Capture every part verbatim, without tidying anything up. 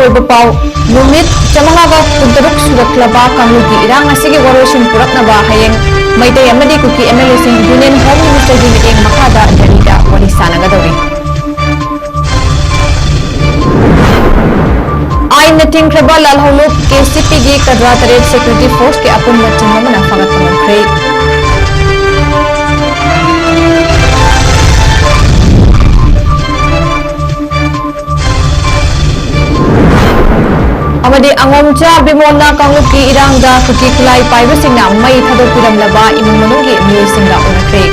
ꯑꯣꯏꯕ ꯄꯥꯎ꯫ ꯅꯨꯃꯤꯠ ꯆꯥꯃꯉꯥꯒ ꯀꯨꯟꯇꯔꯨꯛ ꯁꯨꯔꯛꯂꯕ ꯀꯥꯡꯂꯨꯞꯀꯤ ꯏꯔꯥꯡ ꯑꯁꯤꯒꯤ ꯋꯥꯔꯣꯏꯁꯤꯟ ꯄꯨꯔꯛꯅꯕ ꯍꯌꯦꯡ ꯃꯩꯇꯩ ꯑꯃꯗꯤ ꯀꯨꯀꯤ MLA ꯁꯤꯡ Union Home Minister ꯒꯤ ꯃꯤꯠꯌꯦꯡ ꯃꯈꯥꯗ ꯗꯦꯜꯂꯤꯗ ꯋꯥꯔꯤ ꯁꯥꯟꯅꯒꯗꯧꯔꯤ꯫ ꯑꯥꯏꯟꯅ ꯊꯤꯡꯈ꯭ꯔꯕ ꯂꯥꯜꯍꯧꯂꯨꯞ KCP ꯒꯤ ꯀꯗ꯭ꯔꯥ ꯇꯔꯦꯠ security force ꯀꯤ ꯑꯄꯨꯟꯕ team ꯑꯃꯅ ꯐꯥꯒꯠꯄ ꯉꯝꯈ꯭ꯔꯦ꯫ ꯑꯃꯗꯤ ꯑꯉꯣꯝꯆꯥ ꯕꯤꯃꯣꯜꯅ ꯀꯥꯡꯂꯨꯞꯀꯤ ꯏꯔꯥꯡꯗ ꯀꯨꯀꯤ ꯈꯨꯠꯂꯥꯏ ꯄꯥꯏꯕꯁꯤꯡꯅ ꯃꯩ ꯊꯥꯗꯣꯛꯄꯤꯔꯝꯂꯕ ꯏꯃꯨꯡ ꯃꯅꯨꯡꯒꯤ ꯃꯤꯑꯣꯏꯁꯤꯡꯒ ꯎꯅꯈ꯭ꯔꯦ꯫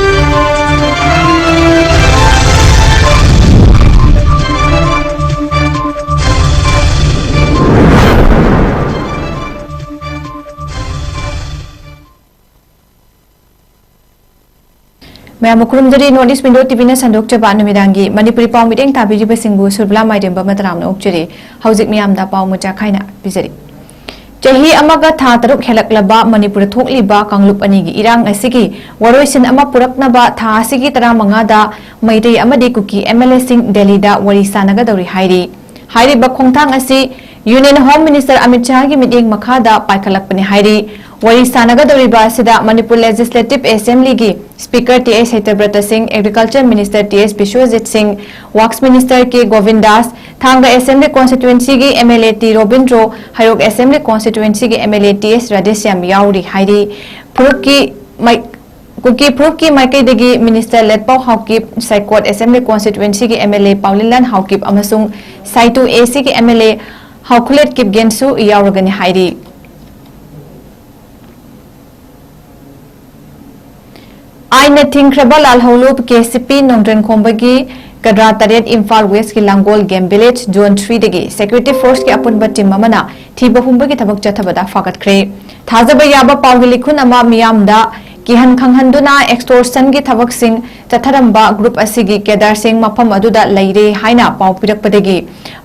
ꯃꯌꯥꯝꯕꯨ ꯈꯨꯔꯨꯝꯖꯔꯤ꯫ North East Window TV ꯅ ꯁꯟꯗꯣꯛꯆꯕ ꯅꯨꯃꯤꯗꯥꯡꯒꯤ ꯃꯅꯤꯄꯨꯔꯤ ꯄꯥꯎ ꯃꯤꯠꯌꯦꯡ ꯇꯥꯕꯤꯔꯤꯕꯁꯤꯡꯕꯨ ꯁꯨꯔꯕꯂꯥ ꯃꯥꯏꯔꯦꯝꯕ ꯑꯃ ꯇꯔꯥꯝꯅ ꯑꯣꯛꯆꯔꯤ꯫ ꯍꯧꯖꯤꯛ ꯃꯤꯌꯥꯝꯗ ꯄꯥꯎ ꯃꯆꯥ ꯈꯥꯏꯅ ꯄꯤꯖꯔꯤ꯫ ꯆꯍꯤ ꯑꯃꯒ ꯊꯥ ꯇꯔꯨꯛ ꯍꯦꯜꯂꯛꯂꯕ ꯃꯅꯤꯄꯨꯔꯗ ꯊꯣꯛꯂꯤꯕ ꯀꯥꯡꯂꯨꯞ ꯑꯅꯤꯒꯤ ꯏꯔꯥꯡ ꯑꯁꯤꯒꯤ ꯋꯥꯔꯣꯏꯁꯤꯟ ꯑꯃ ꯄꯨꯔꯛꯅꯕ ꯊꯥ ꯑꯁꯤꯒꯤ ꯇꯔꯥꯃꯉꯥꯗ ꯃꯩꯇꯩ ꯑꯃꯗꯤ ꯀꯨꯀꯤ MLA ꯁꯤꯡ ꯗꯦꯜꯂꯤꯗ ꯋꯥꯔꯤ ꯁꯥꯟꯅꯒꯗꯧꯔꯤ ꯍꯥꯏꯔꯤ꯫ ꯍꯥꯏꯔꯤꯕ ꯈꯣꯡꯊꯥꯡ ꯑꯁꯤ Union Home Minister ꯑꯃꯤꯠ ꯁꯥꯍꯒꯤ ꯃꯤꯠꯌꯦꯡ ꯃꯈꯥꯗ ꯄꯥꯏꯈꯠꯂꯛꯄꯅꯤ ꯍꯥꯏꯔꯤ꯫ ꯋꯥꯔꯤ ꯁꯥꯟꯅꯒꯗꯧꯔꯤꯕ ꯑꯁꯤꯗ ꯃꯅꯤꯄꯨꯔ Legislative Assembly ꯒꯤ Speaker ꯇꯤ ꯑꯩꯆ ꯁꯇ꯭ꯌꯕ꯭ꯔꯇ ꯁꯤꯡ, Agriculture Minister ꯇꯤ ꯑꯦꯁ ꯕꯤꯁ꯭ꯋꯖꯤꯠ ꯁꯤꯡ, Works Minister ꯀꯦ ꯒꯣꯕꯤꯟꯗꯥꯁ, ꯊꯥꯡꯒ Assembly Constituency ꯒꯤ MLA ꯇꯤ ꯔꯣꯕꯤꯟꯗ꯭ꯔꯣ, ꯍꯩꯔꯣꯛ Assembly Constituency ꯒꯤ MLA ꯇꯤ ꯑꯦꯁ ꯔꯥꯙꯦꯁ꯭ꯌꯥꯝ ꯌꯥꯎꯔꯤ ꯍꯥꯏꯔꯤ꯫ ꯐꯨꯔꯨꯞꯀꯤ ꯃꯥꯏ-, ꯀꯨꯀꯤ ꯐꯨꯔꯨꯞꯀꯤ ꯃꯥꯏꯀꯩꯗꯒꯤ Minister ꯂꯦꯠꯄꯥꯎ ꯍꯥꯎꯀꯤꯞ, ꯁꯥꯏꯀꯣꯠ Assembly Constituency ꯒꯤ MLA ꯄꯥꯎꯂꯤꯟꯂꯥꯟ ꯍꯥꯎꯀꯤꯞ ꯑꯃꯁꯨꯡ ꯁꯥꯏꯇꯨ AC ꯒꯤ MLA ꯍꯥꯎꯈꯨꯂꯦꯠ ꯀꯤꯞꯒꯦꯟꯁꯨ ꯌꯥꯎꯔꯒꯅꯤ ꯍꯥꯏꯔꯤ꯫ ꯑꯥꯏꯟꯅ ꯊꯤꯡꯈ꯭ꯔꯕ ꯂꯥꯜꯍꯧꯂꯨꯞ KCP ꯅꯣꯡꯗ꯭ꯔꯦꯟꯈꯣꯝꯕꯒꯤ ꯀꯗ꯭ꯔꯥ ꯇꯔꯦꯠ ꯏꯝꯐꯥꯜ West ꯀꯤ ꯂꯥꯡꯒꯣꯜ Game Village Zone three ꯗꯒꯤ security force ꯀꯤ ꯑꯄꯨꯟꯕ team ꯑꯃꯅ ꯊꯤꯕ ꯍꯨꯝꯕꯒꯤ ꯊꯕꯛ ꯆꯠꯊꯕꯗ ꯐꯥꯒꯠꯈ꯭ꯔꯦ꯫ ꯊꯥꯖꯕ ꯌꯥꯕ ꯄꯥꯎꯒꯤ ꯂꯤꯈꯨꯟ ꯑꯃ ꯃꯤꯌꯥꯝꯗ ꯀꯤꯍꯟ ꯈꯪꯍꯟꯗꯨꯅ extortion ꯒꯤ ꯊꯕꯛꯁꯤꯡ ꯆꯠꯊꯔꯝꯕ group ꯑꯁꯤꯒꯤ cadre ꯁꯤꯡ ꯃꯐꯝ ꯑꯗꯨꯗ ꯂꯩꯔꯦ ꯍꯥꯏꯅ ꯄꯥꯎ ꯄꯤꯔꯛꯄꯗꯒꯤ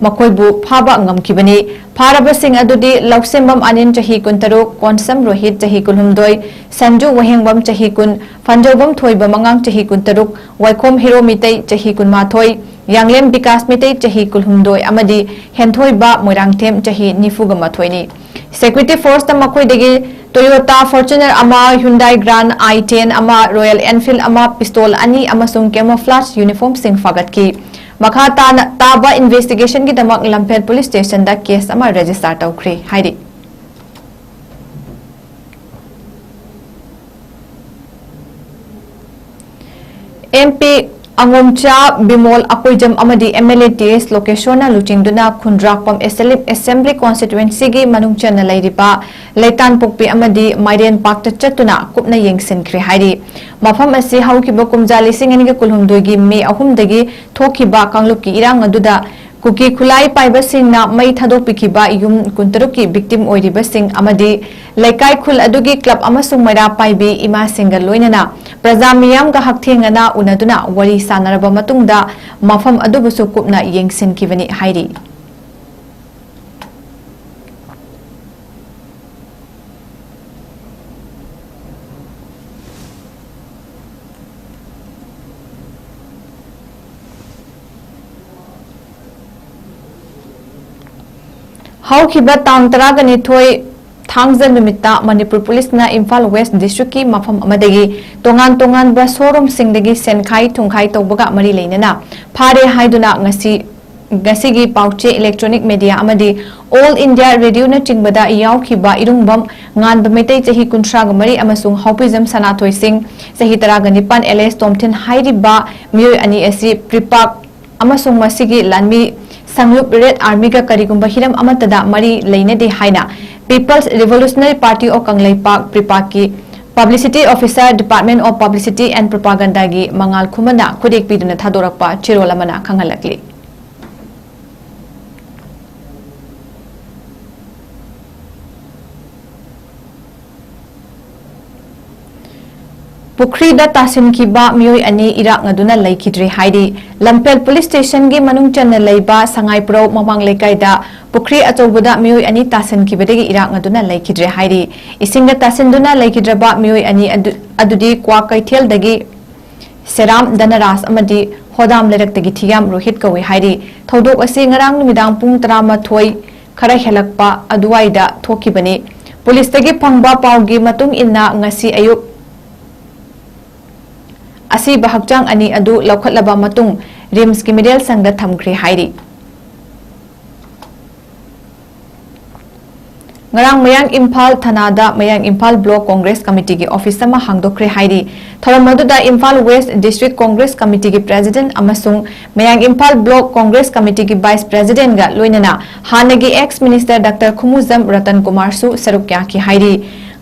ꯃꯈꯣꯏꯕꯨ ꯐꯥꯕ ꯉꯝꯈꯤꯕꯅꯤ꯫ ꯐꯥꯔꯕꯁꯤꯡ ꯑꯗꯨꯗꯤ ꯂꯧꯁꯦꯝꯕꯝ ꯑꯅꯤꯟ, ꯆꯍꯤ ꯀꯨꯟꯇꯔꯨꯛ, ꯀꯣꯟꯁꯝ ꯔꯣꯍꯤꯠ, ꯆꯍꯤ ꯀꯨꯟꯍꯨꯝꯗꯣꯏ, ꯁꯟꯖꯨ ꯋꯥꯍꯦꯡꯕꯝ, ꯆꯍꯤ ꯀꯨꯟ, ꯐꯟꯖꯧꯕꯝ ꯊꯣꯏꯕ ꯃꯉꯥꯡ, ꯆꯍꯤ ꯀꯨꯟꯇꯔꯨꯛ, ꯋꯥꯏꯈꯣꯝ ꯍꯤꯔꯣ ꯃꯤꯇꯩ, ꯆꯍꯤ ꯀꯨꯟꯃꯥꯊꯣꯏ, ꯌꯥꯡꯂꯦꯝ ꯕꯤꯀꯥꯁ ꯃꯩꯇꯩ ꯆꯍꯤ ꯀꯨꯟꯍꯨꯝꯗꯣꯏ ꯑꯃꯗꯤ ꯍꯦꯟꯊꯣꯏꯕ ꯃꯣꯏꯔꯥꯡꯊꯦꯝ ꯆꯍꯤ ꯅꯤꯐꯨꯒ ꯃꯥꯊꯣꯏꯅꯤ꯫ Security Forceꯇ ꯃꯈꯣꯏꯗꯒꯤ Toyota Fortuner ꯑꯃ, Hyundai Grand i ten ꯑꯃ, Royal Enfield ꯑꯃ, pistol ꯑꯅꯤ ꯑꯃꯁꯨꯡ camouflage uniformꯁꯤꯡ ꯐꯥꯒꯠꯈꯤ꯫ ꯃꯈꯥ ꯇꯥꯅ ꯇꯥꯕ investigationꯒꯤꯗꯃꯛ ꯂꯝꯐꯦꯜ Police Stationꯗ case ꯑꯃ register ꯇꯧꯈ꯭ꯔꯦ ꯍꯥꯏꯔꯤ꯫ MP ꯑꯉꯣꯝꯆꯥ ꯕꯤꯃꯣꯜ ꯑꯀꯣꯏꯖꯝ ꯑꯃꯗꯤ MLA ꯇꯤ ꯑꯦꯁ ꯂꯣꯀꯦꯁꯣꯔꯅ ꯂꯨꯆꯤꯡꯗꯨꯅ ꯈꯨꯟꯗ꯭ꯔꯥꯛꯄꯝ ꯑꯦꯁꯦꯝꯕ꯭ꯂꯤ, Assembly Constituencyꯒꯤ ꯃꯅꯨꯡ ꯆꯟꯅ ꯂꯩꯔꯤꯕ ꯂꯩꯇꯥꯟꯄꯣꯛꯄꯤ ꯑꯃꯗꯤ ꯃꯥꯏꯔꯦꯟ ꯄꯥꯛꯇ ꯆꯠꯇꯨꯅ ꯀꯨꯞꯅ ꯌꯦꯡꯁꯤꯟꯈ꯭ꯔꯦ ꯍꯥꯏꯔꯤ꯫ ꯃꯐꯝ ꯑꯁꯤ ꯍꯧꯈꯤꯕ ꯀꯨꯝꯖꯥ ꯂꯤꯁꯤꯡ ꯑꯅꯤꯒ ꯀꯨꯟꯍꯨꯝꯗꯣꯏꯒꯤ ꯃꯦ ꯑꯍꯨꯝꯗꯒꯤ ꯊꯣꯛꯈꯤꯕ ꯀꯥꯡꯂꯨꯞꯀꯤ ꯏꯔꯥꯡ ꯑꯗꯨꯗ ꯀꯨꯀꯤ ꯈꯨꯠꯂꯥꯏ ꯄꯥꯏꯕꯁꯤꯡꯅ ꯃꯩ ꯊꯥꯗꯣꯛꯄꯤꯈꯤꯕ ꯌꯨꯝ ꯀꯨꯟꯇꯔꯨꯛꯀꯤ victim ꯑꯣꯏꯔꯤꯕꯁꯤꯡ ꯑꯃꯗꯤ ꯂꯩꯀꯥꯏ ꯈꯨꯜ ꯑꯗꯨꯒꯤ club ꯑꯃꯁꯨꯡ ꯃꯩꯔꯥ ꯄꯥꯏꯕꯤ ꯏꯃꯥꯁꯤꯡꯒ ꯂꯣꯏꯅꯅ ꯄ꯭ꯔꯖꯥ ꯃꯤꯌꯥꯝꯒ ꯍꯛꯊꯦꯡꯅꯅ ꯎꯅꯗꯨꯅ ꯋꯥꯔꯤ ꯁꯥꯟꯅꯔꯕ ꯃꯇꯨꯡꯗ ꯃꯐꯝ ꯑꯗꯨꯕꯨꯁꯨ ꯀꯨꯞꯅ ꯌꯦꯡꯁꯤꯟꯈꯤꯕꯅꯤ ꯍꯥꯏꯔꯤ꯫ ꯍꯧꯈꯤꯕ ꯇꯥꯡ ꯇꯔꯥꯒ ꯅꯤꯊꯣꯏ ꯊꯥꯡꯖ ꯅꯨꯃꯤꯠꯇ ꯃꯅꯤꯄꯨꯔ ꯄꯨꯂꯤꯁꯅ ꯏꯝꯐꯥꯜ ꯋꯦꯁ ꯗꯤꯁꯇ꯭ꯔꯤꯛꯀꯤ ꯃꯐꯝ ꯑꯃꯗꯒꯤ ꯇꯣꯉꯥꯟ ꯇꯣꯉꯥꯟꯕ ꯁꯣꯔꯨꯝꯁꯤꯡꯗꯒꯤ ꯁꯦꯟꯈꯥꯏ ꯊꯨꯝꯈꯥꯏ ꯇꯧꯕꯒ ꯃꯔꯤ ꯂꯩꯅꯅ ꯐꯥꯔꯦ ꯍꯥꯏꯗꯨꯅ ꯉꯁꯤ, ꯉꯁꯤꯒꯤ ꯄꯥꯎꯆꯦ, electronic media ꯑꯃꯗꯤ All India Radioꯅꯆꯤꯡꯕꯗ ꯌꯥꯎꯈꯤꯕ ꯏꯔꯨꯡꯕꯝ ꯉꯥꯟꯕ ꯃꯩꯇꯩ ꯆꯍꯤ ꯀꯨꯟꯊ꯭ꯔꯥꯒ ꯃꯔꯤ ꯑꯃꯁꯨꯡ ꯍꯥꯎꯄꯤꯖꯝ ꯁꯅꯥꯊꯣꯏ ꯁꯤꯡ ꯆꯍꯤ ꯇꯔꯥꯒ ꯅꯤꯄꯥꯟ alias ꯇꯣꯝꯊꯤꯟ ꯍꯥꯏꯔꯤꯕ ꯃꯤꯑꯣꯏ ꯑꯅꯤ ꯑꯁꯤ ꯄ꯭ꯔꯤꯄꯥꯛ ꯑꯃꯁꯨꯡ ꯃꯁꯤꯒꯤ ꯂꯥꯟꯃꯤ ꯁꯪꯂꯨꯞ Red Armyꯒ ꯀꯔꯤꯒꯨꯝꯕ ꯍꯤꯔꯝ ꯑꯃꯠꯇꯗ ꯃꯔꯤ ꯂꯩꯅꯗꯦ ꯍꯥꯏꯅ People's Revolutionary Party of Kangleipak, ꯄ꯭ꯔꯤꯄꯥꯛꯀꯤ Publicity Officer, Department of Publicity and Propagandaꯒꯤ ꯃꯉꯥꯜ ꯈꯨꯃꯟꯅ ꯈꯨꯠꯌꯦꯛ ꯄꯤꯗꯨꯅ ꯊꯥꯗꯣꯔꯛꯄ ꯆꯦꯔꯣꯜ ꯑꯃꯅ ꯈꯪꯍꯜꯂꯛꯂꯤ꯫ ꯄꯨꯈ꯭ꯔꯤꯗ ꯇꯥꯁꯤꯟꯈꯤꯕ ꯃꯤꯑꯣꯏ ꯑꯅꯤ ꯏꯔꯥꯛꯅꯗꯨꯅ ꯂꯩꯈꯤꯗ꯭ꯔꯦ ꯍꯥꯏꯔꯤ꯫ ꯂꯝꯐꯦꯜ ꯄꯨꯂꯤꯁ ꯁ꯭ꯇꯦꯁꯟꯒꯤ ꯃꯅꯨꯡ ꯆꯟꯅ ꯂꯩꯕ ꯁꯉꯥꯏꯄ꯭ꯔꯧ ꯃꯃꯥꯡ ꯂꯩꯀꯥꯏꯗ ꯄꯨꯈ꯭ꯔꯤ ꯑꯆꯧꯕꯗ ꯃꯤꯑꯣꯏ ꯑꯅꯤ ꯇꯥꯁꯤꯟꯈꯤꯕꯗꯒꯤ ꯏꯔꯥꯛꯅꯗꯨꯅ ꯂꯩꯈꯤꯗ꯭ꯔꯦ ꯍꯥꯏꯔꯤ꯫ ꯏꯁꯤꯡꯗ ꯇꯥꯁꯤꯟꯗꯨꯅ ꯂꯩꯈꯤꯗ꯭ꯔꯕ ꯃꯤꯑꯣꯏ ꯑꯅꯤ ꯑꯗꯨ, ꯑꯗꯨꯗꯤ ꯀ꯭ꯋꯥꯀꯩꯊꯦꯜꯗꯒꯤ ꯁꯦꯔꯥꯝ ꯙꯅꯔꯥꯖ ꯑꯃꯗꯤ ꯍꯣꯗꯥꯝ ꯂꯩꯔꯛꯇꯒꯤ ꯊꯤꯌꯥꯝ ꯔꯣꯍꯤꯠ ꯀꯧꯏ ꯍꯥꯏꯔꯤ꯫ ꯊꯧꯗꯣꯛ ꯑꯁꯤ ꯉꯔꯥꯡ ꯅꯨꯃꯤꯗꯥꯡ ꯄꯨꯡ ꯇꯔꯥꯃꯥꯊꯣꯏ ꯈꯔ ꯍꯦꯜꯂꯛꯄ ꯑꯗꯨꯋꯥꯏꯗ ꯊꯣꯛꯈꯤꯕꯅꯤ꯫ ꯄꯨꯂꯤꯁꯇꯒꯤ ꯐꯪꯕ ꯄꯥꯎꯒꯤ ꯃꯇꯨꯡ ꯏꯟꯅ ꯉꯁꯤ ꯑꯌꯨꯛ ꯑꯁꯤꯕ ꯍꯛꯆꯥꯡ ꯑꯅꯤ ꯑꯗꯨ ꯂꯧꯈꯠꯂꯕ ꯃꯇꯨꯡ ꯔꯤꯝꯁꯀꯤ ꯃꯤꯔꯦꯜ ꯁꯪꯗ ꯊꯝꯈ꯭ꯔꯦ ꯍꯥꯏꯔꯤ꯫ ꯉꯔꯥꯡ ꯃꯌꯥꯡ ꯏꯝꯐꯥꯜ ꯊꯅꯥꯗ ꯃꯌꯥꯡ ꯏꯝꯐꯥꯜ ꯕ꯭ꯂꯣꯛ ꯀꯣꯡꯒ꯭ꯔꯦꯁ ꯀꯃꯤꯇꯤꯒꯤ ꯑꯣꯐꯤꯁ ꯑꯃ ꯍꯥꯡꯗꯣꯛꯈ꯭ꯔꯦ ꯍꯥꯏꯔꯤ꯫ ꯊꯧꯔꯝ ꯑꯗꯨꯗ ꯏꯝꯐꯥꯜ ꯋꯦꯁ ꯗꯤꯁꯇ꯭ꯔꯤꯛ ꯀꯣꯡꯒ꯭ꯔꯦꯁ ꯀꯃꯤꯇꯤꯒꯤ ꯄ꯭ꯔꯦꯁꯤꯗꯦꯟꯠ ꯑꯃꯁꯨꯡ ꯃꯌꯥꯡ ꯏꯝꯐꯥꯜ ꯕ꯭ꯂꯣꯛ ꯀꯣꯡꯒ꯭ꯔꯦꯁ ꯀꯃꯤꯇꯤꯒꯤ ꯚꯥꯏꯁ ꯄ꯭ꯔꯦꯁꯤꯗꯦꯟꯠꯒ ꯂꯣꯏꯅꯅ ꯍꯥꯟꯅꯒꯤ ex minister doctor Khumujam Ratan ꯀꯨꯃꯥꯔꯁꯨ ꯁꯔꯨꯛ ꯌꯥꯈꯤ ꯍꯥꯏꯔꯤ꯫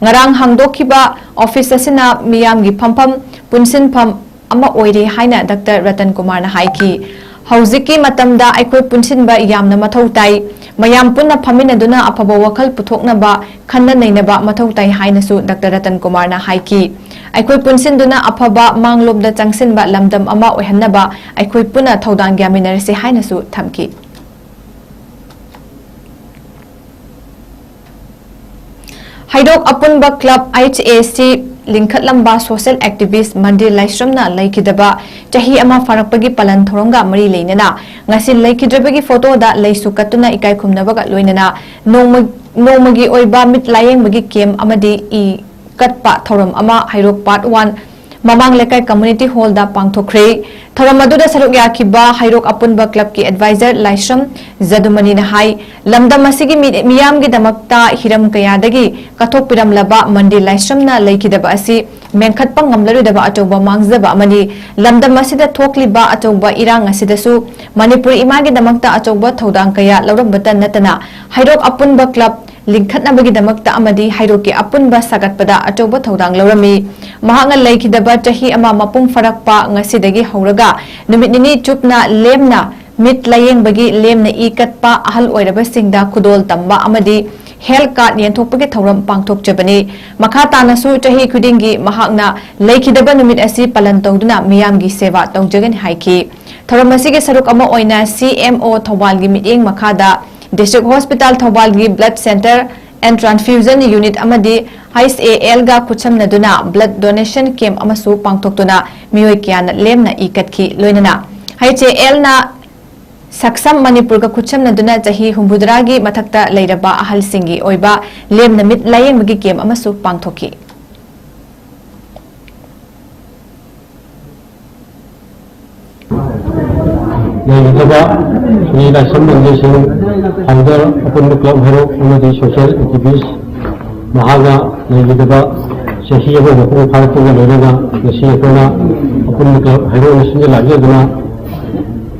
ꯉꯔꯥꯡ ꯍꯥꯡꯗꯣꯛꯈꯤꯕ ꯑꯣꯐꯤꯁ ꯑꯁꯤꯅ ꯃꯤꯌꯥꯝꯒꯤ ꯐꯝꯐꯝ, ꯄꯨꯟꯁꯤꯟꯐꯝ ꯑꯃ ꯑꯣꯏꯔꯦ ꯍꯥꯏꯅ ꯗꯥꯛꯇꯔ ꯔꯇꯟ ꯀꯨꯃꯥꯔꯅ ꯍꯥꯏꯈꯤ꯫ ꯍꯧꯖꯤꯛꯀꯤ ꯃꯇꯝꯗ ꯑꯩꯈꯣꯏ ꯄꯨꯟꯁꯤꯟꯕ ꯌꯥꯝꯅ ꯃꯊꯧ ꯇꯥꯏ꯫ ꯃꯌꯥꯝ ꯄꯨꯟꯅ ꯐꯝꯃꯤꯟꯅꯗꯨꯅ ꯑꯐꯕ ꯋꯥꯈꯜ ꯄꯨꯊꯣꯛꯅꯕ, ꯈꯟꯅ ꯅꯩꯅꯕ ꯃꯊꯧ ꯇꯥꯏ ꯍꯥꯏꯅꯁꯨ ꯗꯥꯛꯇꯔ ꯔꯇꯟ ꯀꯨꯃꯥꯔꯅ ꯍꯥꯏꯈꯤ꯫ ꯑꯩꯈꯣꯏ ꯄꯨꯟꯁꯤꯟꯗꯨꯅ ꯑꯐꯕ ꯃꯥꯡꯂꯣꯝꯗ ꯆꯪꯁꯤꯟꯕ ꯂꯝꯗꯝ ꯑꯃ ꯑꯣꯏꯍꯟꯅꯕ ꯑꯩꯈꯣꯏ ꯄꯨꯟꯅ ꯊꯧꯗꯥꯡ ꯌꯥꯃꯤꯟꯅꯔꯁꯤ ꯍꯥꯏꯅꯁꯨ ꯊꯝꯈꯤ꯫ ꯍꯩꯔꯣꯛ ꯑꯄꯨꯟꯕ ꯀ꯭ꯂꯕ, ꯑꯩꯆ ꯑꯦ ꯁꯤ, ꯂꯤꯡꯈꯠꯂꯝꯕ ꯁꯣꯁꯤꯌꯦꯜ ꯑꯦꯛꯇꯤꯚꯤꯁ꯭ꯠ ꯃꯟꯗꯤꯔ ꯂꯥꯏꯁ꯭ꯔꯝꯅ ꯂꯩꯈꯤꯗꯕ ꯆꯍꯤ ꯑꯃ ꯐꯥꯔꯛꯄꯒꯤ ꯄꯂꯟ ꯊꯧꯔꯝꯒ ꯃꯔꯤ ꯂꯩꯅꯅ ꯉꯁꯤ ꯂꯩꯈꯤꯗ꯭ꯔꯕꯒꯤ ꯐꯣꯇꯣꯗ ꯂꯩꯁꯨ ꯀꯠꯇꯨꯅ ꯏꯀꯥꯏ ꯈꯨꯝꯅꯕꯒ ꯂꯣꯏꯅꯅ ꯅꯣꯡꯃ-, ꯅꯣꯡꯃꯒꯤ ꯑꯣꯏꯕ ꯃꯤꯠ ꯂꯥꯌꯦꯡꯕꯒꯤ ꯀꯦꯝꯞ ꯑꯃꯗꯤ ꯏ ꯀꯠꯄ ꯊꯧꯔꯝ ꯑꯃ ꯍꯩꯔꯣꯛ ꯄꯥꯔꯠ ꯋꯥꯟ ꯃꯃꯥꯡ ꯂꯩꯀꯥꯏ ꯀꯝꯃ꯭ꯌꯨꯅꯤꯇꯤ ꯍꯣꯜꯗ ꯄꯥꯡꯊꯣꯛꯈ꯭ꯔꯦ꯫ ꯊꯧꯔꯝ ꯑꯗꯨꯗ ꯁꯔꯨꯛ ꯌꯥꯈꯤꯕ ꯍꯩꯔꯣꯛ ꯑꯄꯨꯟꯕ ꯀ꯭ꯂꯕꯀꯤ ꯑꯦꯗꯚꯥꯏꯖꯔ ꯂꯥꯏꯁ꯭ꯔꯝ ꯖꯗꯨꯃꯅꯤꯅ ꯍꯥꯏ, ꯂꯝꯗꯝ ꯑꯁꯤꯒꯤ ꯃꯤ-, ꯃꯤꯌꯥꯝꯒꯤꯗꯃꯛꯇ ꯍꯤꯔꯝ ꯀꯌꯥꯗꯒꯤ ꯀꯠꯊꯣꯛꯄꯤꯔꯝꯂꯕ ꯃꯟꯗꯤꯔ ꯂꯥꯏꯁ꯭ꯔꯝꯅ ꯂꯩꯈꯤꯗꯕ ꯑꯁꯤ ꯃꯦꯟꯈꯠꯄ ꯉꯝꯂꯔꯣꯏꯗꯕ ꯑꯆꯧꯕ ꯃꯥꯡꯖꯕ ꯑꯃꯅꯤ꯫ ꯂꯝꯗꯝ ꯑꯁꯤꯗ ꯊꯣꯛꯂꯤꯕ ꯑꯆꯧꯕ ꯏꯔꯥꯡ ꯑꯁꯤꯗꯁꯨ ꯃꯅꯤꯄꯨꯔ ꯏꯃꯥꯒꯤꯗꯃꯛꯇ ꯑꯆꯧꯕ ꯊꯧꯗꯥꯡ ꯀꯌꯥ ꯂꯧꯔꯝꯕꯇ ꯅꯠꯇꯅ ꯍꯩꯔꯣꯛ ꯑꯄꯨꯟꯕ ꯀ꯭ꯂꯕ ꯂꯤꯡꯈꯠꯅꯕꯒꯤꯗꯃꯛꯇ ꯑꯃꯗꯤ ꯍꯩꯔꯣꯛꯀꯤ ꯑꯄꯨꯟꯕ ꯁꯥꯒꯠꯄꯗ ꯑꯆꯧꯕ ꯊꯧꯗꯥꯡ ꯂꯧꯔꯝꯃꯤ꯫ ꯃꯍꯥꯛꯅ ꯂꯩꯈꯤꯗꯕ ꯆꯍꯤ ꯑꯃ ꯃꯄꯨꯡ ꯐꯥꯔꯛꯄ ꯉꯁꯤꯗꯒꯤ ꯍꯧꯔꯒ ꯅꯨꯃꯤꯠ ꯅꯤꯅꯤ ꯆꯨꯞꯅ ꯂꯦꯝꯅ ꯃꯤꯠ ꯂꯥꯌꯦꯡꯕꯒꯤ, ꯂꯦꯝꯅ ꯏ ꯀꯠꯄ, ꯑꯍꯜ ꯑꯣꯏꯔꯕꯁꯤꯡꯗ ꯈꯨꯗꯣꯜ ꯇꯝꯕ ꯑꯃꯗꯤ ꯍꯦꯜꯊ ꯀꯥꯔꯗ ꯌꯦꯟꯊꯣꯛꯄꯒꯤ ꯊꯧꯔꯝ ꯄꯥꯡꯊꯣꯛꯆꯕꯅꯤ꯫ ꯃꯈꯥ ꯇꯥꯅꯁꯨ ꯆꯍꯤ ꯈꯨꯗꯤꯡꯒꯤ ꯃꯍꯥꯛꯅ ꯂꯩꯈꯤꯗꯕ ꯅꯨꯃꯤꯠ ꯑꯁꯤ ꯄꯥꯂꯟ ꯇꯧꯗꯨꯅ ꯃꯤꯌꯥꯝꯒꯤ ꯁꯦꯕꯥ ꯇꯧꯖꯒꯅꯤ ꯍꯥꯏꯈꯤ꯫ ꯊꯧꯔꯝ ꯑꯁꯤꯒꯤ ꯁꯔꯨꯛ ꯑꯃ ꯑꯣꯏꯅ ꯁꯤ ꯑꯦꯝ ꯑꯣ ꯊꯧꯕꯥꯜꯒꯤ ꯃꯤꯠꯌꯦꯡ ꯃꯈꯥꯗ ꯗꯤꯁꯇ꯭ꯔꯤꯛ ꯍꯣꯁꯄꯤꯇꯥꯜ ꯊꯧꯕꯥꯜꯒꯤ blood centre and transfusion unit ꯑꯃꯗꯤ ꯑꯩꯆ ꯑꯦ ꯑꯦꯜꯒ ꯈꯨꯠꯁꯝꯅꯗꯨꯅ ꯕ꯭ꯂꯗ ꯗꯣꯅꯦꯁꯟ ꯀꯦꯝꯞ ꯑꯃꯁꯨ ꯄꯥꯡꯊꯣꯛꯇꯨꯅ ꯃꯤꯑꯣꯏ ꯀꯌꯥꯅ ꯂꯦꯝꯅ ꯏ ꯀꯠꯈꯤ꯫ ꯂꯣꯏꯅꯅ ꯍꯩꯆ ꯑꯦ ꯑꯦꯜꯅ ꯁꯛꯁꯝ ꯃꯅꯤꯄꯨꯔꯒ ꯈꯨꯠꯁꯝꯅꯗꯨꯅ ꯆꯍꯤ ꯍꯨꯝꯐꯨꯇꯔꯥꯒꯤ ꯃꯊꯛꯇ ꯂꯩꯔꯕ ꯑꯍꯜꯁꯤꯡꯒꯤ ꯑꯣꯏꯕ ꯂꯦꯝꯅ ꯃꯤꯠ ꯂꯥꯌꯦꯡꯕꯒꯤ ꯀꯦꯝ ꯑꯃꯁꯨ ꯄꯥꯡꯊꯣꯛꯈꯤ꯫ ꯂꯩꯒꯗꯕ ꯁ꯭ꯔꯤ ꯂꯥꯏꯁ꯭ꯔꯝ ꯔꯟꯖꯤꯠ ꯁꯤꯡ, ꯐꯥꯎꯟꯗꯔ ꯑꯄꯨꯟꯕ ꯀ꯭ꯂꯕ ꯍꯦꯔꯣ ꯑꯃꯗꯤ ꯁꯣꯁꯤꯌꯦꯜ ꯑꯦꯛꯇꯤꯚꯤꯁ, ꯃꯍꯥꯛꯅ ꯂꯩꯒꯗꯕ ꯆꯍꯤ ꯑꯃ ꯃꯄꯨꯡ ꯐꯥꯔꯛꯄꯒ ꯂꯣꯏꯅꯅ ꯉꯁꯤ ꯑꯩꯈꯣꯏꯅ ꯑꯄꯨꯟꯕ ꯀ꯭ꯂꯕ ꯍꯦꯔꯣꯅ ꯁꯤꯟꯖ ꯂꯥꯡꯖꯗꯨꯅ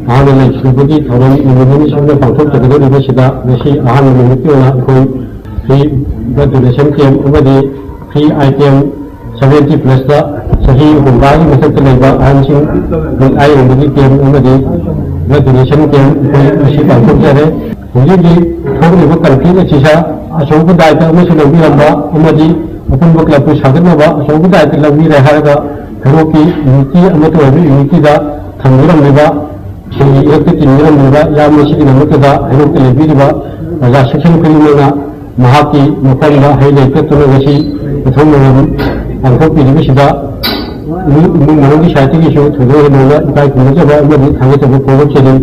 ꯃꯍꯥꯛꯅ ꯂꯩꯈꯤꯗꯕꯒꯤ ꯊꯧꯔꯝ ꯅꯨꯃꯤꯠ ꯅꯤꯅꯤ ꯁꯨꯞꯅ ꯄꯥꯡꯊꯣꯛꯆꯒꯗꯧꯔꯤꯕꯁꯤꯗ ꯉꯁꯤ ꯑꯍꯥꯟꯕ ꯅꯨꯃꯤꯠꯀꯤ ꯑꯣꯏꯅ ꯑꯩꯈꯣꯏ ꯐ꯭ꯔꯤ ꯕ꯭ꯂꯗ ꯗꯣꯅꯦꯁꯟ ꯀꯦꯝ ꯑꯃꯗꯤ ꯐ꯭ꯔꯤ ꯑꯥꯏ ꯀꯦꯝ ꯁꯚꯦꯟꯇꯤ ꯄ꯭ꯂꯁꯇ ꯆꯍꯤ ꯍꯨꯝꯐꯨꯇꯔꯥꯒꯤ ꯃꯊꯛꯇ ꯂꯩꯕ ꯑꯍꯟꯁꯤꯡ ꯃꯤꯠ ꯑꯥꯏ ꯌꯦꯡꯕꯒꯤ ꯀꯦꯝ ꯑꯃꯗꯤ ꯕ꯭ꯂꯗ ꯗꯣꯅꯦꯁꯟ ꯀꯦꯝ ꯑꯩꯈꯣꯏ ꯉꯁꯤ ꯄꯥꯡꯊꯣꯛꯆꯔꯦ꯫ ꯍꯧꯖꯤꯛ ꯍꯧꯖꯤꯛ ꯊꯣꯛꯂꯤꯕ ꯀꯟꯐ꯭ꯂꯤꯛ ꯑꯁꯤꯗ ꯑꯆꯧꯕ ꯗꯥꯏꯇ ꯑꯃꯁꯨ ꯂꯧꯕꯤꯔꯝꯕ ꯑꯃꯗꯤ ꯑꯄꯨꯟꯕ ꯀ꯭ꯂꯕꯄꯨ ꯁꯥꯒꯠꯅꯕ ꯑꯆꯧꯕ ꯗꯥꯏꯇ ꯂꯧꯕꯤꯔꯦ ꯍꯥꯏꯔꯒ ꯍꯦꯔꯣꯛꯀꯤ ꯌꯨꯅꯤꯇꯤ ꯑꯃꯠꯇ ꯑꯣꯏꯕ ꯌꯨꯅꯤꯇꯤꯗ ꯊꯝꯕꯤꯔꯝꯂꯤꯕ ꯁꯤꯡꯒꯤ ꯏꯔꯛꯇ ꯇꯤꯟꯕꯤꯔꯝꯂꯤꯕ ꯏꯌꯥꯝꯕꯁꯤꯒꯤꯗꯃꯛꯇꯗ ꯍꯦꯔꯣꯛꯇ ꯂꯩꯕꯤꯔꯤꯕ ꯄ꯭ꯔꯖꯥ ꯁꯦꯛꯁꯟ ꯈꯨꯗꯤꯡꯃꯛꯅ ꯃꯍꯥꯛꯀꯤ ꯃꯐꯝꯗ ꯍꯩ ꯂꯩ ꯀꯠꯇꯨꯅ ꯉꯁꯤ ꯃꯊꯧ ꯃꯌꯥꯝ ꯄꯥꯡꯊꯣꯛꯄꯤꯔꯤꯕꯁꯤꯗ ꯏꯃꯨꯡ ꯏꯃꯨꯡ ꯃꯅꯨꯡꯒꯤ ꯁꯥꯏꯠꯇꯒꯤꯁꯨ ꯊꯣꯏꯗꯣꯛ ꯍꯦꯟꯗꯣꯛꯅ ꯏꯀꯥꯏ ꯈꯨꯝꯅꯖꯕ ꯑꯃꯗꯤ ꯊꯥꯒꯠꯆꯕ ꯐꯣꯡꯗꯣꯛꯆꯔꯤ꯫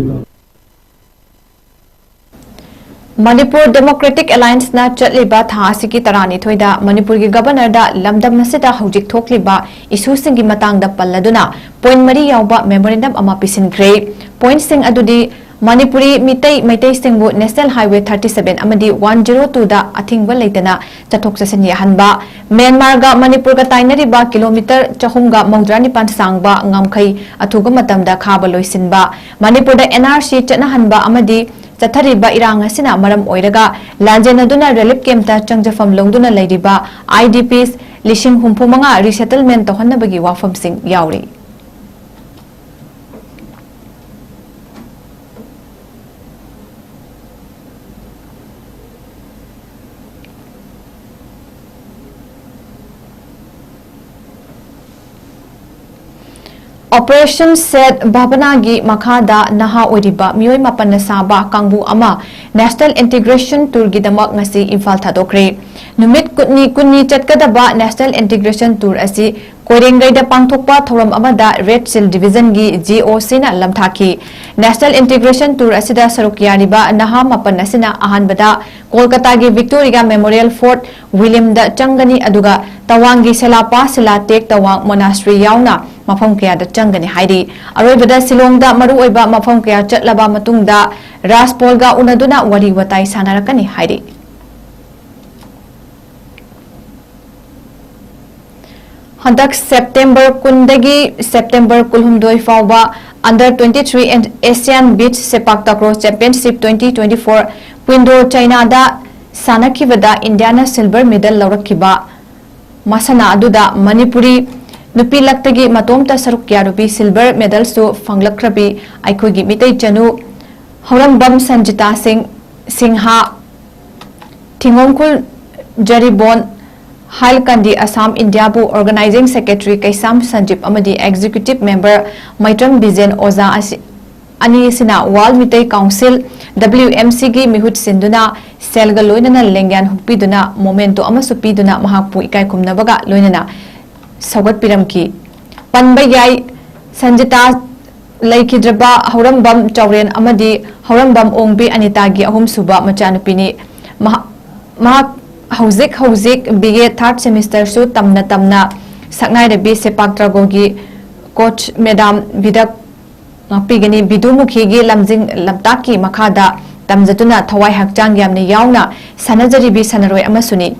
ꯃꯅꯤꯄꯨꯔ ꯗꯦꯃꯣꯀ꯭ꯔꯦꯇꯤꯛ ꯑꯦꯂꯥꯏꯟꯁꯅ ꯆꯠꯂꯤꯕ ꯊꯥ ꯑꯁꯤꯒꯤ ꯇꯔꯥꯅꯤꯊꯣꯏꯗ ꯃꯅꯤꯄꯨꯔꯒꯤ ꯒꯕꯔꯅꯔꯗ ꯂꯝꯗꯝ ꯑꯁꯤꯗ ꯍꯧꯖꯤꯛ ꯊꯣꯛꯂꯤꯕ ꯏꯁꯨꯁꯤꯡꯒꯤ ꯃꯇꯥꯡꯗ ꯄꯜꯂꯗꯨꯅ ꯄꯣꯏꯟ ꯃꯔꯤ ꯌꯥꯎꯕ ꯃꯦꯃꯣꯔꯦꯟꯗꯝ ꯑꯃ ꯄꯤꯁꯤꯟꯈ꯭ꯔꯦ꯫ ꯄꯣꯏꯟꯁꯤꯡ ꯑꯗꯨꯗꯤ ꯃꯅꯤꯄꯨꯔꯤ ꯃꯤꯇꯩ ꯃꯩꯇꯩꯁꯤꯡꯕꯨ ꯅꯦꯁꯅꯦꯜ ꯍꯥꯏꯋꯦ ꯊꯥꯔꯇꯤ ꯁꯚꯦꯟ ꯑꯃꯗꯤ ꯋꯥꯟ ꯖꯤꯔꯣ ꯇꯨꯗ ꯑꯊꯤꯡꯕ ꯂꯩꯇꯅ ꯆꯠꯊꯣꯛ ꯆꯠꯁꯤꯟ ꯌꯥꯍꯟꯕ, ꯃ꯭ꯌꯥꯟꯃꯥꯔꯒ ꯃꯅꯤꯄꯨꯔꯒ ꯇꯥꯏꯅꯔꯤꯕ ꯀꯤꯂꯣꯃꯤꯇꯔ ꯆꯍꯨꯝꯒ ꯃꯧꯗ꯭ꯔꯥ ꯅꯤꯄꯥꯟ ꯁꯥꯡꯕ ꯉꯝꯈꯩ ꯑꯊꯨꯕ ꯃꯇꯝꯗ ꯈꯥꯕ ꯂꯣꯏꯁꯤꯟꯕ, ꯃꯅꯤꯄꯨꯔꯗ ꯑꯦꯟ ꯑꯥꯔ ꯁꯤ ꯆꯠꯅꯍꯟꯕ ꯑꯃꯗꯤ ꯆꯠꯊꯔꯤꯕ ꯏꯔꯥꯡ ꯑꯁꯤꯅ ꯃꯔꯝ ꯑꯣꯏꯔꯒ ꯂꯥꯟꯖꯦꯟꯅꯗꯨꯅ ꯔꯤꯂꯤꯐ ꯀꯦꯝꯞꯇ ꯆꯪꯖꯐꯝ ꯂꯧꯗꯨꯅ ꯂꯩꯔꯤꯕ ꯑꯥꯏ ꯗꯤ ꯄꯤꯁ ꯂꯤꯁꯤꯡ ꯍꯨꯝꯐꯨ ꯃꯉꯥ ꯔꯤꯁꯦꯇꯜꯃꯦꯟ ꯇꯧꯍꯟꯅꯕꯒꯤ ꯋꯥꯐꯝꯁꯤꯡ ꯌꯥꯎꯔꯤ꯫ ꯑꯣꯄꯔꯦꯁꯟ ꯁꯦꯠ ꯚꯥꯕꯅꯥꯒꯤ ꯃꯈꯥꯗ ꯅꯍꯥ ꯑꯣꯏꯔꯤꯕ ꯃꯤꯑꯣꯏ ꯃꯥꯄꯟꯅ ꯁꯥꯕ ꯀꯥꯡꯕꯨ ꯑꯃ ꯅꯦꯁꯅꯦꯜ ꯏꯟꯇꯤꯒ꯭ꯔꯦꯁꯟ ꯇꯨꯔꯒꯤꯗꯃꯛ ꯉꯁꯤ ꯏꯝꯐꯥꯜ ꯊꯥꯗꯣꯛꯈ꯭ꯔꯦ꯫ ꯅꯨꯃꯤꯠ ꯀꯨꯟꯅꯤ ꯀꯨꯟꯅꯤ ꯆꯠꯀꯗꯕ National Integration Tour ꯑꯁꯤ ꯀꯣꯏꯔꯦꯡꯒꯩꯗ ꯄꯥꯡꯊꯣꯛꯄ ꯊꯧꯔꯝ ꯑꯃꯗ Red Shield Division ꯒꯤ G O C ꯅ ꯂꯝꯊꯥꯈꯤ꯫ National Integration Tour ꯑꯁꯤꯗ ꯁꯔꯨꯛ ꯌꯥꯔꯤꯕ ꯅꯍꯥ ꯃꯥꯄꯟ ꯑꯁꯤꯅ ꯑꯍꯥꯟꯕꯗ ꯀꯣꯜꯀꯇꯥꯒꯤ Victoria Memorial Fort William ꯗ ꯆꯪꯒꯅꯤ, ꯑꯗꯨꯒ ꯇꯋꯥꯡꯒꯤ ꯁꯦꯂꯥꯄꯥ ꯁꯤꯂꯥꯇꯦꯛ ꯇꯋꯥꯡ Monastery ꯌꯥꯎꯅ ꯃꯐꯝ ꯀꯌꯥꯗ ꯆꯪꯒꯅꯤ ꯍꯥꯏꯔꯤ꯫ ꯑꯔꯣꯏꯕꯗ ꯁꯤꯂꯣꯡꯗ ꯃꯔꯨꯑꯣꯏꯕ ꯃꯐꯝ ꯀꯌꯥ ꯆꯠꯂꯕ ꯃꯇꯨꯡꯗ ꯔꯥꯖꯄꯣꯜꯒ ꯎꯅꯗꯨꯅ ꯋꯥꯔꯤ ꯋꯥꯇꯥꯏ ꯁꯥꯟꯅꯔꯛꯀꯅꯤ ꯍꯥꯏꯔꯤ꯫ ꯍꯟꯗꯛ September ꯀꯨꯟꯗꯒꯤ September ꯀꯨꯟꯍꯨꯝꯗꯣꯏ ꯐꯥꯎꯕ Under twenty three Asian Beach Sepak Takraw Championship twenty twenty four Quinto Chinaꯗ ꯁꯥꯟꯅꯈꯤꯕꯗ ꯏꯟꯗꯤꯌꯥꯅ silver medal ꯂꯧꯔꯛꯈꯤꯕ ꯃꯁꯥꯟꯅ ꯑꯗꯨꯗ ꯃꯅꯤꯄꯨꯔꯤ ꯅꯨꯄꯤ ꯂꯛꯇꯒꯤ ꯃꯇꯣꯝꯇ ꯁꯔꯨꯛ ꯌꯥꯔꯨꯕꯤ silver medalꯁꯨ ꯐꯪꯂꯛꯈ꯭ꯔꯕꯤ ꯑꯩꯈꯣꯏꯒꯤ ꯃꯤꯇꯩ ꯆꯅꯨ ꯍꯧꯔꯝꯕꯝ ꯁꯟꯖꯤꯇꯥ ꯁꯤꯡ, ꯁꯤꯡꯍꯥ, ꯊꯤꯉꯣꯡꯈꯨꯜ ꯖꯔꯤꯕꯣꯟ, ꯍꯥꯏꯜꯀꯟꯗꯤ ꯑꯁꯥꯝ ꯏꯟꯗꯤꯌꯥꯕꯨ Organizing Secretary ꯀꯩꯁꯥꯝ ꯁꯟꯖꯤꯞ ꯑꯃꯗꯤ Executive Member ꯃꯩꯇ꯭ꯔꯝ ꯕꯤꯖꯦꯟ ꯑꯣꯖꯥ ꯑꯁꯤ, ꯑꯅꯤ ꯑꯁꯤꯅ World Meitei Council, W M C ꯒꯤ ꯃꯤꯍꯨꯠ ꯁꯤꯟꯗꯨꯅ ꯁꯦꯜꯒ ꯂꯣꯏꯅꯅ ꯂꯦꯡꯌꯥꯟ ꯍꯨꯛꯄꯤꯗꯨꯅ memento ꯑꯃꯁꯨ ꯄꯤꯗꯨꯅ ꯃꯍꯥꯛꯄꯨ ꯏꯀꯥꯏ ꯈꯨꯝꯅꯕꯒ ꯂꯣꯏꯅꯅ ꯁꯧꯒꯠꯄꯤꯔꯝꯈꯤ꯫ ꯄꯟꯕ ꯌꯥꯏ, ꯁꯟꯖꯤꯇꯥ ꯂꯩꯈꯤꯗ꯭ꯔꯕ ꯍꯧꯔꯝꯕꯝ ꯆꯥꯎꯔꯦꯟ ꯑꯃꯗꯤ ꯍꯧꯔꯝꯕꯝ ꯑꯣꯡꯕꯤ ꯑꯅꯤꯇꯥꯒꯤ ꯑꯍꯨꯝꯁꯨꯕ ꯃꯆꯥꯅꯨꯄꯤꯅꯤ꯫ ꯃꯍꯥꯛ, ꯃꯍꯥꯛ ꯍꯧꯖꯤꯛ ꯍꯧꯖꯤꯛ B A third semesterꯁꯨ ꯇꯝꯅ ꯇꯝꯅ ꯁꯛꯅꯥꯏꯔꯕꯤ ꯁꯦꯄꯥꯛ ꯇ꯭ꯔꯒꯣꯒꯤ coach Madam ꯕꯤꯗꯛ ꯉꯥꯛꯄꯤꯒꯅꯤ꯫ ꯕꯤꯗꯨꯃꯨꯈꯤꯒꯤ ꯂꯝꯖꯤꯡ ꯂꯝꯇꯥꯛꯀꯤ ꯃꯈꯥꯗ ꯇꯝꯖꯗꯨꯅ ꯊꯋꯥꯏ ꯍꯛꯆꯥꯡ ꯌꯥꯝꯅ ꯌꯥꯎꯅ ꯁꯥꯟꯅꯖꯔꯤꯕꯤ ꯁꯥꯟꯅꯔꯣꯏ ꯑꯃꯁꯨꯅꯤ꯫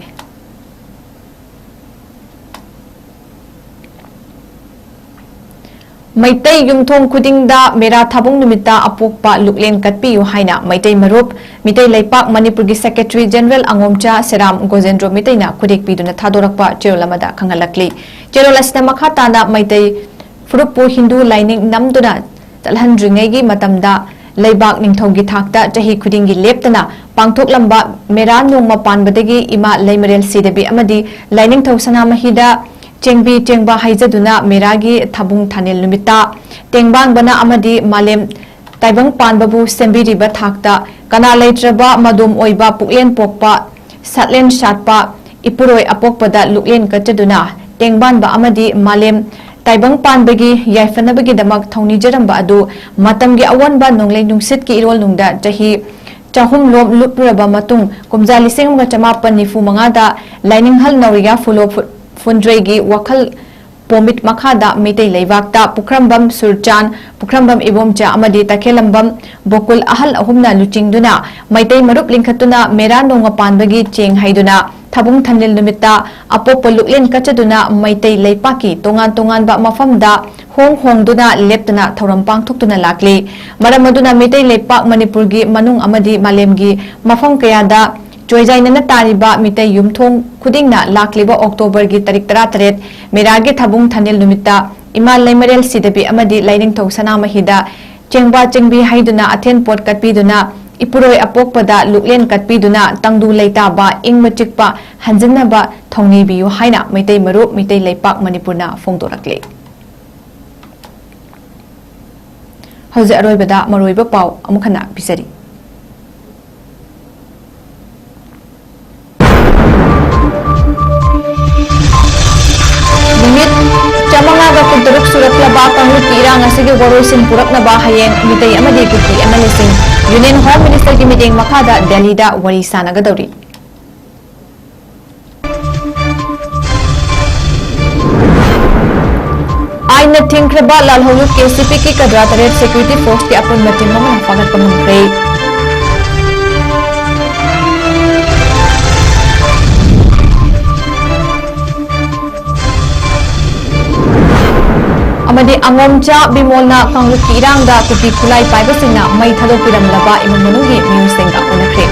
ꯃꯩꯇꯩ ꯌꯨꯝꯊꯣꯡ ꯈꯨꯗꯤꯡꯗ ꯃꯦꯔꯥ ꯊꯥꯕꯨꯡ ꯅꯨꯃꯤꯠꯇ ꯑꯄꯣꯛꯄ ꯂꯨꯛꯂꯦꯟ ꯀꯠꯄꯤꯌꯨ ꯍꯥꯏꯅ ꯃꯩꯇꯩ ꯃꯔꯨꯞ, ꯃꯤꯇꯩ ꯂꯩꯄꯥꯛ ꯃꯅꯤꯄꯨꯔꯒꯤ Secretary General ꯑꯉꯣꯝꯆꯥ ꯁꯦꯔꯥꯝ ꯒꯣꯖꯦꯟꯗ꯭ꯔꯣ ꯃꯤꯇꯩꯅ ꯈꯨꯗꯦꯛ ꯄꯤꯗꯨꯅ ꯊꯥꯗꯣꯔꯛꯄ ꯆꯦꯔꯣꯜ ꯑꯃꯗ ꯈꯪꯍꯜꯂꯛꯂꯤ꯫ ꯆꯦꯔꯣꯜ ꯑꯁꯤꯅ ꯃꯈꯥ ꯇꯥꯅ ꯃꯩꯇꯩ ꯐꯨꯔꯨꯞꯄꯨ ꯍꯤꯟꯗꯨ ꯂꯥꯏꯅꯤꯡ ꯅꯝꯗꯨꯅ ꯆꯠꯍꯟꯗ꯭ꯔꯤꯉꯩꯒꯤ ꯃꯇꯝꯗ ꯂꯩꯕꯥꯛ ꯅꯤꯡꯊꯧꯒꯤ ꯊꯥꯛꯇ ꯆꯍꯤ ꯈꯨꯗꯤꯡꯒꯤ ꯂꯦꯞꯇꯅ ꯄꯥꯡꯊꯣꯛꯂꯝꯕ ꯃꯦꯔꯥ ꯅꯣꯡꯃ ꯄꯥꯟꯕꯗꯒꯤ ꯏꯃꯥ ꯂꯩꯃꯔꯦꯜ ꯁꯤꯗꯕꯤ ꯑꯃꯗꯤ ꯂꯥꯏꯅꯤꯡꯊꯧ ꯁꯅꯥꯃꯍꯤꯗ ꯆꯦꯡꯕꯤ ꯆꯦꯡꯕ ꯍꯩꯖꯗꯨꯅ ꯃꯦꯔꯥꯒꯤ ꯊꯥꯕꯨꯡ ꯊꯥꯅꯤꯜ ꯅꯨꯃꯤꯠꯇ ꯇꯦꯡꯕꯥꯡꯕꯅ ꯑꯃꯗꯤ ꯃꯥꯂꯦꯝ ꯇꯥꯏꯕꯪ ꯄꯥꯟꯕꯕꯨ ꯁꯦꯝꯕꯤꯔꯤꯕ ꯊꯥꯛꯇ ꯀꯅꯥ ꯂꯩꯇ꯭ꯔꯕ ꯃꯗꯣꯝ ꯑꯣꯏꯕ ꯄꯨꯛꯂꯦꯟ ꯄꯣꯛꯄ ꯁꯥꯠꯂꯦꯟ ꯁꯥꯠꯄ ꯏꯄꯨꯔꯣꯏ ꯑꯄꯣꯛꯄꯗ ꯂꯨꯛꯂꯦꯟ ꯀꯠꯆꯗꯨꯅ ꯇꯦꯡꯕꯥꯟꯕ ꯑꯃꯗꯤ ꯃꯥꯂꯦꯝ ꯇꯥꯏꯕꯪ ꯄꯥꯟꯕꯒꯤ ꯌꯥꯏꯐꯅꯕꯒꯤꯗꯃꯛ ꯊꯧꯅꯤꯖꯔꯝꯕ ꯑꯗꯨ ꯃꯇꯝꯒꯤ ꯑꯑꯣꯟꯕ ꯅꯣꯡꯂꯩ ꯅꯨꯡꯁꯤꯠꯀꯤ ꯏꯔꯣꯜꯅꯨꯡꯗ ꯆꯍꯤ ꯆꯍꯨꯝ ꯂꯣꯝ ꯂꯨꯞꯂꯨꯔꯕ ꯃꯇꯨꯡ, ꯀꯨꯝꯖꯥ ꯂꯤꯁꯤꯡ ꯑꯃꯒ ꯆꯃꯥꯄꯟ ꯅꯤꯐꯨ ꯃꯉꯥꯗ ꯂꯥꯏꯅꯤꯡꯍꯜ ꯅꯧꯔꯤꯌꯥ ꯐꯨꯂꯣ ꯐꯨ-, ꯐꯨꯟꯗ꯭ꯔꯩꯒꯤ ꯋꯥꯈꯜ ꯄꯣꯃꯤꯠ ꯃꯈꯥꯗ ꯃꯩꯇꯩ ꯂꯩꯕꯥꯛꯇ ꯄꯨꯈ꯭ꯔꯝꯕꯝ ꯁꯨꯔꯆꯥꯟ, ꯄꯨꯈ꯭ꯔꯝꯕꯝ ꯏꯕꯣꯝꯆꯥ ꯑꯃꯗꯤ ꯇꯈꯦꯂꯝꯕꯝ ꯕꯣꯀꯨꯜ ꯑꯍꯜ ꯑꯍꯨꯝꯅ ꯂꯨꯆꯤꯡꯗꯨꯅ ꯃꯩꯇꯩ ꯃꯔꯨꯞ ꯂꯤꯡꯈꯠꯇꯨꯅ ꯃꯦꯔꯥ ꯅꯣꯡꯃ ꯄꯥꯟꯕꯒꯤ ꯆꯦꯡ ꯍꯩꯗꯨꯅ ꯊꯥꯕꯨꯡ ꯊꯟꯅꯤꯜ ꯅꯨꯃꯤꯠꯇ ꯑꯄꯣꯛꯄ ꯂꯨꯛꯂꯦꯟ ꯀꯠꯆꯗꯨꯅ ꯃꯩꯇꯩ ꯂꯩꯄꯥꯛꯀꯤ ꯇꯣꯉꯥꯟ ꯇꯣꯉꯥꯟꯕ ꯃꯐꯝꯗ ꯍꯣꯡ ꯍꯣꯡꯗꯨꯅ ꯂꯦꯞꯇꯅ ꯊꯧꯔꯝ ꯄꯥꯡꯊꯣꯛꯇꯨꯅ ꯂꯥꯛꯂꯤ꯫ ꯃꯔꯝ ꯑꯗꯨꯅ ꯃꯩꯇꯩ ꯂꯩꯄꯥꯛ ꯃꯅꯤꯄꯨꯔꯒꯤ ꯃꯅꯨꯡ ꯑꯃꯗꯤ ꯃꯥꯂꯦꯝꯒꯤ ꯃꯐꯝ ꯀꯌꯥꯗ ꯆꯣꯏꯖꯥꯏꯅꯅ ꯇꯥꯔꯤꯕ ꯃꯤꯇꯩ ꯌꯨꯝꯊꯣꯡ ꯈꯨꯗꯤꯡꯅ ꯂꯥꯛꯂꯤꯕ ꯑꯣꯛꯇꯣꯕꯔꯒꯤ ꯇꯥꯔꯤꯛ ꯇꯔꯥꯇꯔꯦꯠ ꯃꯦꯔꯥꯒꯤ ꯊꯥꯕꯨꯡ ꯊꯟꯅꯤꯜ ꯅꯨꯃꯤꯠꯇ ꯏꯃꯥ ꯂꯩꯃꯔꯦꯜ ꯁꯤꯗꯕꯤ ꯑꯃꯗꯤ ꯂꯥꯏꯅꯤꯡꯊꯧ ꯁꯅꯥꯃꯍꯤꯗ ꯆꯦꯡꯕꯥ ꯆꯦꯡꯕꯤ ꯍꯩꯗꯨꯅ ꯑꯊꯦꯟ ꯄꯣꯠ ꯀꯠꯄꯤꯗꯨꯅ ꯏꯄꯨꯔꯣꯏ ꯑꯄꯣꯛꯄꯗ ꯂꯨꯛꯂꯦꯟ ꯀꯠꯄꯤꯗꯨꯅ ꯇꯪꯗꯨ ꯂꯩꯇꯥꯕ ꯏꯪꯕ ꯆꯤꯛꯄ ꯍꯟꯖꯤꯟꯅꯕ ꯊꯧꯅꯤꯕꯤꯌꯨ ꯍꯥꯏꯅ ꯃꯩꯇꯩ ꯃꯔꯨꯞ ꯃꯤꯇꯩ ꯂꯩꯄꯥꯛ ꯃꯅꯤꯄꯨꯔꯅ ꯐꯣꯡꯗꯣꯔꯛꯂꯤ꯫ ꯍꯧꯖꯤꯛ ꯑꯔꯣꯏꯕꯗ ꯃꯔꯨꯑꯣꯏꯕ ꯄꯥꯎ ꯑꯃꯨꯛ ꯍꯟꯅ ꯄꯤꯖꯔꯤ꯫ ꯅꯨꯃꯤꯠ ꯆꯥꯃꯉꯥꯒ ꯀꯨꯟꯇꯔꯨꯛ ꯁꯨꯔꯛꯂꯕ ꯀꯥꯡꯂꯨꯞꯀꯤ ꯏꯔꯥꯡ ꯑꯁꯤꯒꯤ ꯋꯥꯔꯣꯏꯁꯤꯟ ꯄꯨꯔꯛꯅꯕ ꯍꯌꯦꯡ ꯃꯤꯇꯩ ꯑꯃꯗꯤ ꯀꯨꯀꯤ ꯑꯦꯝ ꯑꯦꯜ ꯑꯦꯁꯤꯡ ꯌꯨꯅꯤꯌꯟ ꯍꯣꯝ ꯃꯤꯅꯤꯁꯇꯔꯒꯤ ꯃꯤꯠꯌꯦꯡ ꯃꯈꯥꯗ ꯗꯦꯜꯂꯤꯗ ꯋꯥꯔꯤ ꯁꯥꯟꯅꯒꯗꯧꯔꯤ꯫ ꯑꯥꯏꯟꯅ ꯊꯤꯡꯈ꯭ꯔꯕ ꯂꯥꯜꯍꯧꯂꯨꯞ ꯀꯦ ꯁꯤ ꯄꯤꯒꯤ ꯀꯗ꯭ꯔꯥ ꯇꯔꯦꯠ ꯁꯦꯀ꯭ꯌꯨꯔꯤꯇꯤ ꯐꯣꯔꯁꯀꯤ ꯑꯄꯨꯟꯕ ꯇꯤꯝ ꯑꯃꯅ ꯐꯥꯒꯠꯄ ꯉꯝꯈ꯭ꯔꯦ꯫ ꯑꯃꯗꯤ ꯑꯉꯣꯝꯆꯥ ꯕꯤꯃꯣꯜꯅ ꯀꯥꯡꯂꯨꯞꯀꯤ ꯏꯔꯥꯡꯗ ꯀꯨꯀꯤ ꯈꯨꯠꯂꯥꯏ ꯄꯥꯏꯕꯁꯤꯡꯅ ꯃꯩ ꯊꯥꯗꯣꯛꯄꯤꯔꯝꯂꯕ ꯏꯃꯨꯡ ꯃꯅꯨꯡꯒꯤ ꯃꯤꯑꯣꯏꯁꯤꯡꯒ ꯎꯅꯈ꯭ꯔꯦ꯫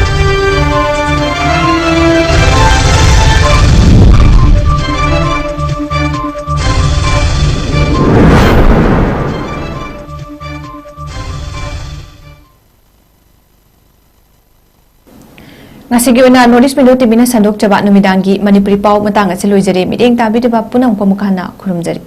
ꯉꯁꯤꯒꯤ ꯑꯣꯏꯅ North East Window ꯇꯤ ꯚꯤꯅ ꯁꯟꯗꯣꯛꯆꯕ ꯅꯨꯃꯤꯗꯥꯡꯒꯤ ꯃꯅꯤꯄꯨꯔꯤ ꯄꯥꯎ ꯃꯇꯥꯡ ꯑꯁꯤ ꯂꯣꯏꯖꯔꯦ꯫ ꯃꯤꯠꯌꯦꯡ ꯇꯥꯕꯤꯔꯤꯕ ꯄꯨꯝꯅꯃꯛꯄꯨ ꯑꯃꯨꯛ ꯍꯟꯅ ꯈꯨꯔꯨꯝꯖꯔꯤ꯫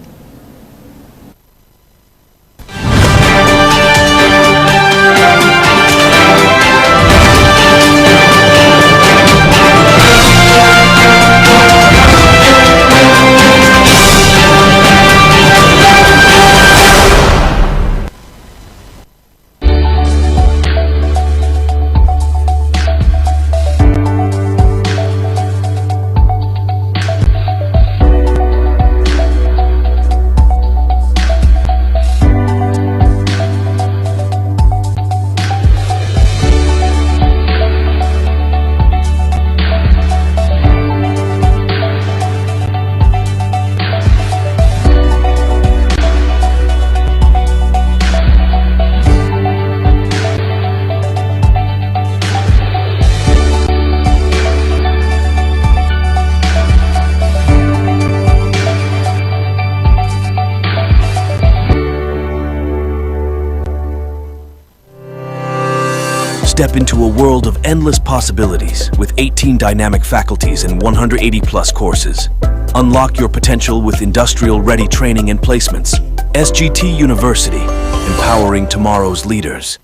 Step into a world of endless possibilities with eighteen dynamic faculties and one hundred eighty plus courses. Unlock your potential with industrial ready training and placements. S G T University, empowering tomorrow's leaders.